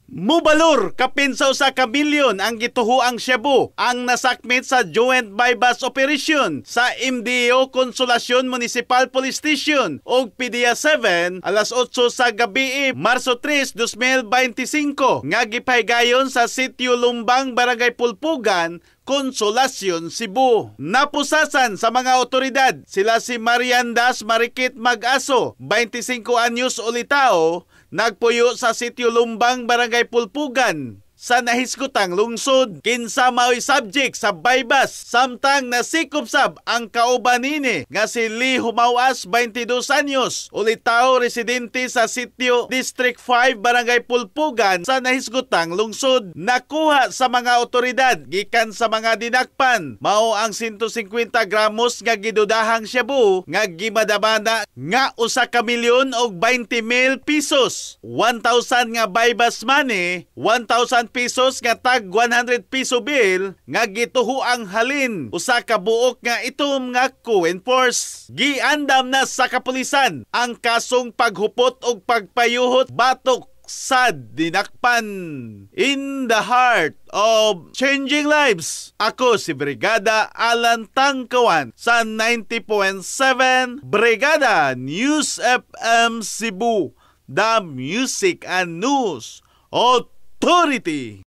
Mubalor kapin sa 1 ka milyon ang gituhuang shabu ang nasakmit sa Joint Buy-Bust Operation sa MDO Consolacion Municipal Police Station ug PDEA 7 alas 8 sa gabi, Marso 3, 2025, nga gipahigayon sa Sitio Lumbang, Barangay Pulpugan, Consolacion, Cebu. Napusasan sa mga otoridad sila si Mariandas Marikit Mag-aso, 25 anyos, ulitao, nagpuyo sa Sitio Lumbang, Barangay Pulpugan, sa nahisgutang lungsod, kinsa mao'y subject sa buy-bust, samtang nasikop sab ang kauban nini nga si Lee Humawas, 22 anyos, ulitao, residente sa Sitio District 5, Barangay Pulpugan, sa nahisgutang lungsod. Nakuha sa mga otoridad gikan sa mga dinakpan mao ang 150 gramos nga gidudahang shabu nga gimadamana nga 1 ka milyon og 20 mil pesos, 1,000 nga buy-bust money, 1,000 pesos nga tag 100 piso bill nga gituhuang halin usa ka buok nga itom nga coin purse. Giandam na sa kapulisan ang kasong paghupot og pagpayuhot batok sa dinakpan. In the heart of changing lives, ako si Brigada Alan Tangkawan sa 90.7 Brigada News FM Cebu, the Music and News Authority.